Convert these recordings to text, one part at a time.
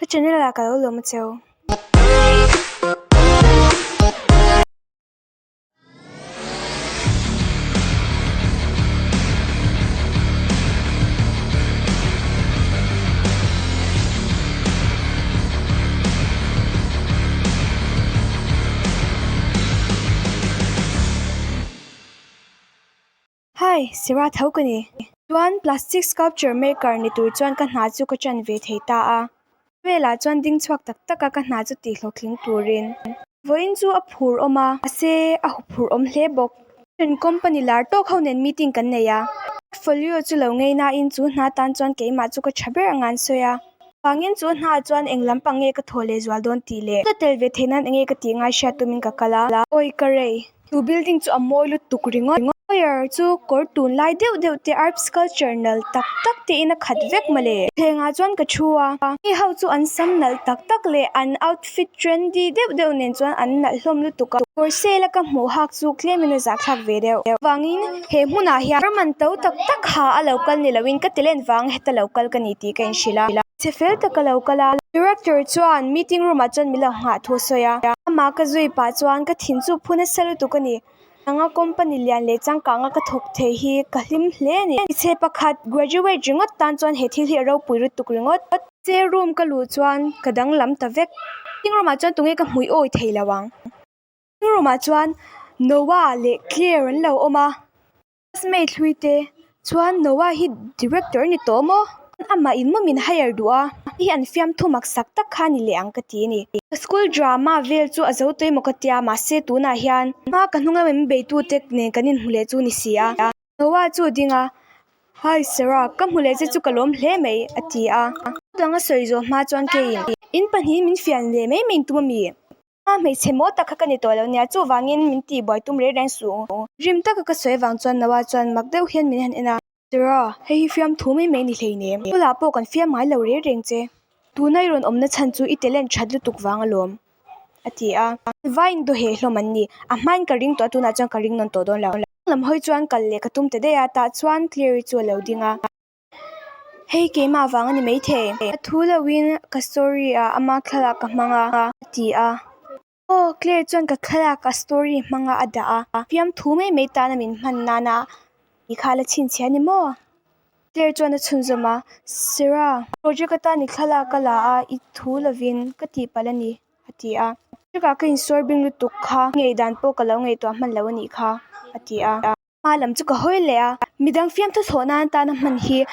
Ka channel ah ka lo lawm a cheu. Hi, Sira tho ka ni. Chuan plastic sculpture maker ni tur chuan ka hna chu ka ṭan ve thei ta a. Velah chuan ding chhuak tak tak a ka hna chu tih hlawhtling turin. Vawiin chu a phur awm a, mahse a huphurh awm hle bawk. Ṭhen company lar tawk ho nen meeting kan nei a. Portfolio chu lo ngei nain chu hna tan chuan keimah chu ka ṭha ber anga an sawi a. Vangin chu hna chuan eng lampang nge ka thaw leh zual dawn tih leh ka tel ve theih nan enge ka tih ngai hriat tumin ka kal a. Awi ka rei. Chu building chu a mawi lutuk ringawt. Foyer chu kawr tun lai deuh deuh te arts culture nalh tak tak te in a khat vek mawle. Thlengah chuan ka thu a. Mi ho chu an sam nalh tak tak leh an outfit trendy deuh deuh nen chuan an nalh hlawm lutuk a. Kawr sale a ka hmuh hak chu tlem in a zahthlak ve deuh. Vangin he hmunah hian kawr man to tak tak ha a lo kal ni loin ka talent vang heta lo kal ka ni tih ka inhrilh a. Che fel tak a lo kal a. Director chuan meeting room ah chuan min lo nghah thu a sawi a. Amah ka zui pah chuan ka thin chu phu nasa lutuk a ni. Nanga company lian leh changkanga ka thawk thei hi ka hlim hle a ni. Hmeichhe pakhat graduate ringawt tan chuan he thil hi a ropui lutuk ringawt. Che room ka luh chuan ka danglam ta vek. Meeting room ah chuan tunge ka hmui awi thei lo ang. Meeting room ah chuan Noah leh Claire an lo awm a. Classmate hlui te chuan Noah hi director a ni tawh maw? Amah in maw min hire duh a, hei hi an fiamthu mak sak tak kha a ni leh ang ka ti a ni. Ka school drama vel chu a zo tawh emaw ka tia mahse tunah hian hma ka hnung lama min beitu te nen kan inhmu leh chu ni si a. Noah chu a ding a, Hi Sarah, ka hmu leh che chu ka lawm hle mai a ti a. Dang a sawi zawh hma chuan keiin in pahnihin min fian leh mai mai in tum a mi? A hmeichhe maw tak kha ka ni tawh lo nia, chuvangin min tih buai tum reng reng suh u. Rim taka ka sawi avang chuan Noah chuan mak deuh hian min han en a. Sarah, hei hi fiamthu mai mai ni hleinem. Bulah pawh kan fiam ngai lo reng reng che. Tuna i rawn awmna chhan chu i talent that lutuk vang alawm, a ti a. Vain dawheh hlawm an ni. A hmain ka ring tawh a, tunah chuan ka ring nawn tawh dawn lo. Lam hawi chuan kal leh ka tum ta daih a, tah chuan Clary chu a lo ding a. Hei keimah vang a ni maithei. A thu loin ka story ah ama thlalak ka hmang a, a ti a. Aw, Claire chuan ka thlalak a story hmanga a dah a. Fiamthu mai mai tana min hman nana i kha la chhinchhiah a ni maw? Claire chuan a chhunzawm a. Sarah, project atan i thlalak a la a, i thu lovin ka tihpalh a ni, a ti a. Project ah ka insawr bing lutuk kha, ngaihdan pawh ka lo ngaihtuah hman lo a nih kha, a ti a. Hma lam chu ka hawi leh a, midang fiamthu chhawh nan tana hman hi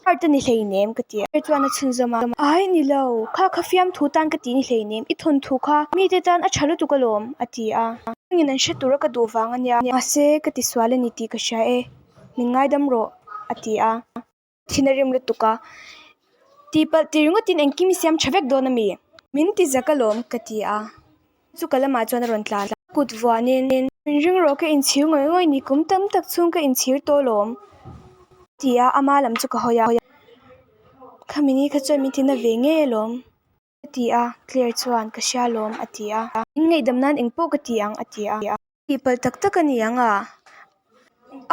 art a ni hleinem ka ti a, chuan a chhunzawm a, ai ni lo, kha kha fiamthu tan ka ti ni hleinem, i thawnthu kha mite tan a tha lutuk alawm a ti a, engin an hre tura ka duh vang a nia, mahse ka ti sual a ni tih ka hria e, min ngaidam rawh a ti a. Thin a rim lutuk a, tihpalh ti ringawtin engkim i siam tha vek dawn a mi? Min ti zak alawm ka ti a, chu ka lamah chuan a rawn tlan a, kut vuanin min ring rawh ka inchhir ngawih ngawih ni kum tam tak chhung ka inchhir tawh alawm ti a, ama lam chu ka hawi a, khami ni kha chuan min ti na ve ngei alawm ka ti a, Claire chuan ka hria alawm a ti a, min ngaihdam nan engpawh ka ti ang a ti a. Tihpalh tak tak a ni ang a,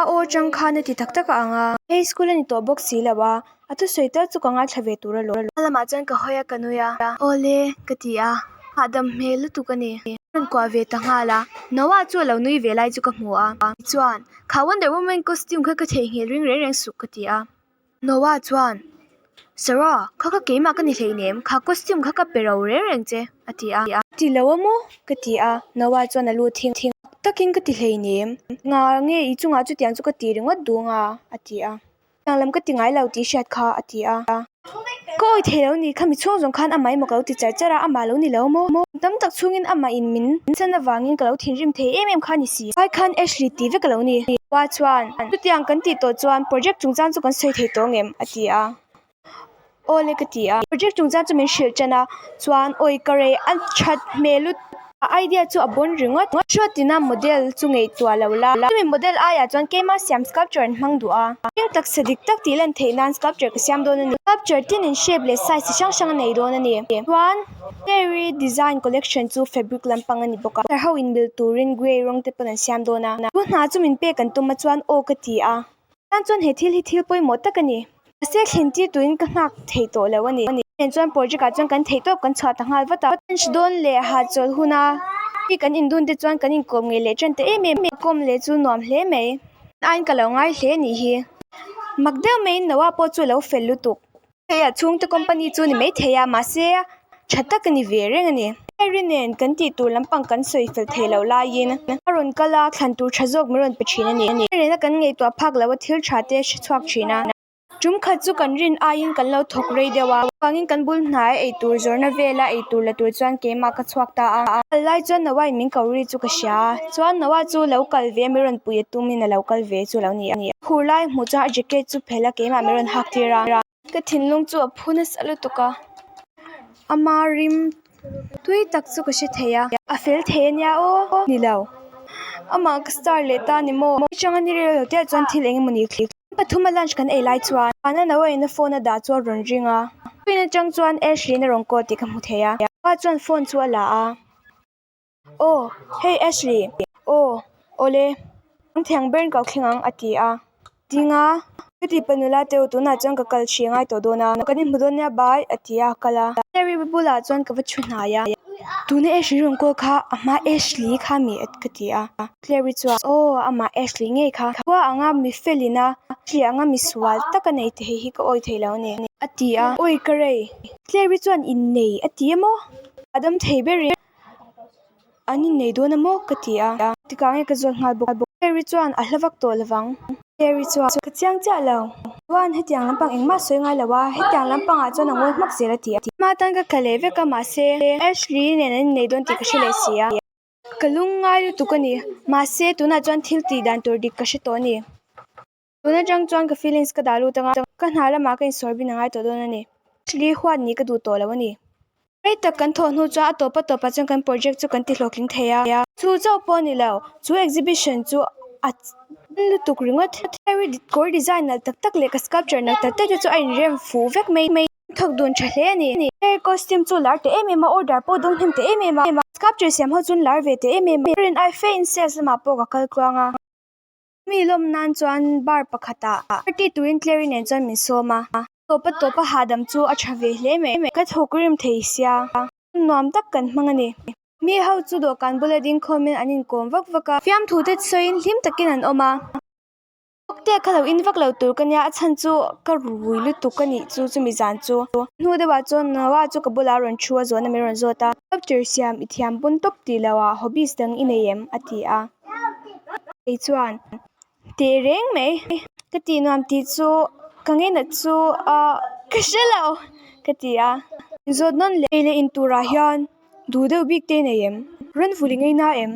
a aw atang khan a ti tak tak a ang a. Hei school a ni tawh bawk si lo a, a thusawi tal chu ka ngaithla ve tur alawm. A lamah chuan ka hawi a ka nui a, awle ka ti a, hahdam hmel lutuk a ni. A rawn kuah ve ta nghal a, Noah chu a lo nui ve lai chu ka hmu a, tichuan kha Wonder Woman costume kha ka theihnghilh ring reng reng suh ka ti a. Noah chuan, Sarah, kha kha keimah ka ni hleinem, kha costume kha ka pe ro reng reng che, a ti a. Ti lo a maw? ka ti a, Noah chuan a lu thing thing takin ka ti hleinem, nga nge i chungah chutiang chu ka ti ringawt duh anga, a ti a. Tiang lam ka ti ngai lo tih hriat kha, a ti a. Ka awi thei lo ni, khami chhung zawng khan amah emaw ka lo ti char char a, amah lo ni lo maw? Tam tak chhungin amah in min chan avangin ka lo thinrim thei em em kha a ni si. Vai khan Ashley tih vek a lo ni. Noah chuan, Chutiang kan tih tawh chuan project chungchang chu kan sawi thei tawh ngem? a ti a. Aw le ka ti a. Project chungchang chu min hrilh tan a, chuan awi ka rei a that hmel lutuk. A idea chu a bawn ringawt. Hruatina model chu ngaihtuah lo la. Chumi model aiah chuan keima siam sculpture an hmang duh a. Heng taksa dik tak tih lan theih nan sculpture ka siam dawn a ni. Sculpture tinin shape leh size chi hrang hrang a nei dawn a ni. Chuan Terry design collection chu fabric lampang a ni bawk a. Tar ho inmil turin grey rawng te pawn an siam dawn a. Chu hna chu min pek an tum a chuan aw ka ti a. Tan chuan he thil hi thil pawimawh tak a ni. Mahse thlen tir turin ka nghak thei tawh lo a ni. Nen chuan project ah chuan kan theih tawp kan chhuah ta nghal vat a. Lunch dawn leh hahchawlh huna mi kan indun te chuan kan inkawm ngei leh tan ta em em a. Kawm leh chu nuam hle mai. Aiin ka lo ngai hle anih hi. Mak deuh maiin Noah pawh chu a lo fel lutuk. Hei a chhungte company chu ni maithei a mahse tha tak a ni ve reng a ni. Mary nen kan tih tur lampang kan sawi fel thei loh laiin a rawn kal a thlan tur tha zawk min rawn pe thin a ni. Mary nena kan ngaihtuah phak loh a thil tha te hre chhuak thin a. Tum khat chu kan rin aiin kan lo thawk rei deuh a avangin kan bul hnai eitur zawrhna vela eitur la tur chuan keimah ka chhuak ta a. Kal lai chuan Noah in min ko ri chu ka hria a chuan Noah chu lo kal ve a min rawn pui a tumin a lo kal ve chu lo ni a. Khur lai hmuh chuan a jacket chu phelh a keimah min rawn hak tir a. Ka thinlung chu a phu nasa lutuk a, ama rim tui tak chu ka hre thei a, a fel thei ania aw ni lo, amah ka star leh ta ni maw? Chang a ni rel lo te ah chuan thil eng emaw ni thli. Pathum a lunch kan ei lai chuan Vana no a in a phone a dah chu a rawn ring a, screen atang chuan Ashley in a rawn call tih ka hmu thei a, pa chuan phone chu a la a. Aw, hei Ashley. Aw, awle. Ang thiang ber ka thleng ang a ti a. Ding a, ka ti pa nula teu tunah chuan ka kal hrih ngai tawh dawn a. Kan inhmu dawn nia bai a ti a, a kal a. Mary bulah chuan ka va thu hnai a. Tuna Ashley rawn call kha a hma Ashley kha mi ka ti a. Clary chuan aw amah Ashley ngei kha. Khua anga mi felin a, Ashley anga mi sual tak a nei thei hi ka awi thei lo a ni a ti a. Awi ka rei. Clary chuan innei a ti emaw? A dam thei berin. An innei dawn a maw ka ti a, tikah nge ka zawt nghal bawk. Mary chuan a hla vak tawh lovang. Mary chuan ka chiang chiah lo. Chuan hetiang lampang engmah sawi ngai lo a, hetiang lampangah chuan a ngawi hmak zel a ti a. Hma tan ka tla leh vek a mahse Ashley nen an innei dawn tih ka hre leh si a. Ka lung ngai lutuk a ni. Mahse tunah chuan thil tih dan tur dik ka hre tawh a ni. Tun atang chuan ka feelings ka dah lut anga, ka hna lamah ka insawi bin a ngai tawh dawn a ni. Actually huat nih ka duh tawh lo a ni. Rei tak kan thawh hnu chuan a tawp a tawpah chuan kan project chu kan ti hlawhtling thei a. Chu chauh pawh a ni lo, chu exhibition chu a lutuk ringawt. Harry kawr design nalh tak tak leh ka sculpture nalh tak tak te chu a inrem fuh vek mai. Thawk dun tha hle a ni. Harry costume chu lar teh em em a, order pawh dawng hnem teh em em a. Sculpture siam ho chu an lar ve teh em em a. Rin ai fe in sales lamah pawh ka kal tluang a. Mi lawm nan chuan bar pakhatah party turin Clary nen chuan min sawm a, tawp a tawp a hahdam chu a tha ve hle mai. Ka thawk rim thei sia, nuam tak kan hmang a ni. Mi ho chu dawhkan bula ding khawmin an inkawm vak vak a, fiamthu te sawiin hlim takin an awm a. Cocktail kha lo in vak lo tur ka nia, a chhan chu ka rui lutuk a nih chu chumi zan chu. Hnu deuhah chuan Noah chu ka bulah a rawn thu a, zawhna min rawn zawt a. Sculpture siam i thiam pawn tawp tih loh ah hobbies dang i nei em? a ti a. Kei chuan teh reng mai ka tih nuam tih chu ka ngeinat chu ah ka hre lo ka ti a. Zawt nawn leh ei leh in turah hian duh deuh bik te nei em? Rawn vul i ngei na em?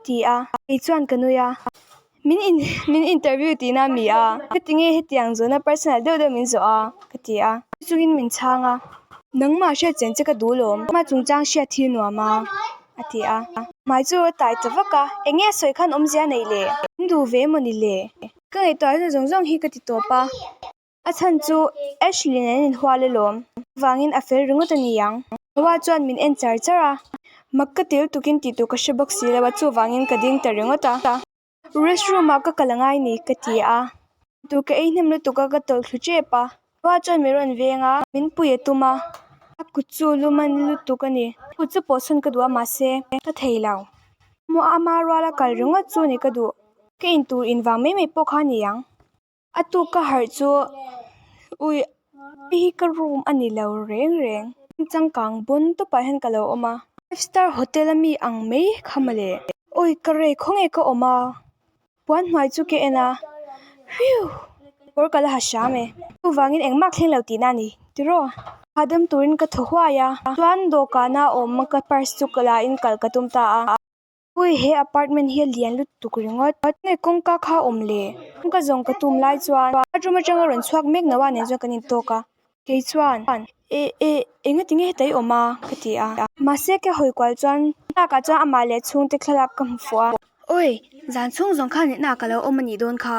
Ti a, kei chuan ka nui a. Min in min interview tihna a mi a, ka ti nge hetiang zawhna personal deuh deuh min zawh a ka ti a. Chungin min chhang a, nangmah hriat chen che ka duh lawm, nangmah chungchang hriat hi nuam a. A ti a. Hmai chu a tai ta vak a, eng nge a sawi khan awmzia a neih le? Min duh ve emaw ni le? Ka ngaihtuahna zawng zawng hi ka ti tawp a. A chhan chu Ashley nen an inhual alawm. Chuvangin a fel ringawt a ni ang. Noah chuan min en char char a. Mak ka tel tukin tih tur ka hre bawk si lo a, chuvangin ka ding ta ringawt a. Restroom ah ka kal angai ni ka ti a, tur ka ei hnem lutuk a ka tawlh thlu tep a, pa chuan min rawn veng a, min pui a tum a, a kut chu lum a ni lutuk a ni, kut chu pawh sawn ka duh a mahse ka thei lo, ama ruala kal ringawt chu ni ka duh, ka in tur in vang mai mai pawh kha a ni ang. A tuk ka harh chu ui hei hi ka room a ni lo reng reng changkang bawn tawpah hian ka lo awm a five star hotel a mi ang mai kha mawle awi ka rei khawnge ka awm a puan hnuai chu ka en a whew kawr ka la ha hram e chuvangin engmah thleng lo tihna a ni tiraw hahdam turin ka thaw huai a chuan dawhkana awm ka purse chu ka la in kal ka tum ta a. Ui he apartment hi a lian lutuk ringawt nge kawngka kha a awm le kawngka zawng ka tum lai chuan bathroom atanga rawn chhuak mek Noah nen chuan kan intawk a kei chuan e e enga tinge heta i awm a ka ti a mahse ka hawi kual chuan thlalak ah chuan amah leh chhungte thlalak ka hmu fuh a. Awi zan chhung zawng khan inah ka lo awm a nih dawn kha.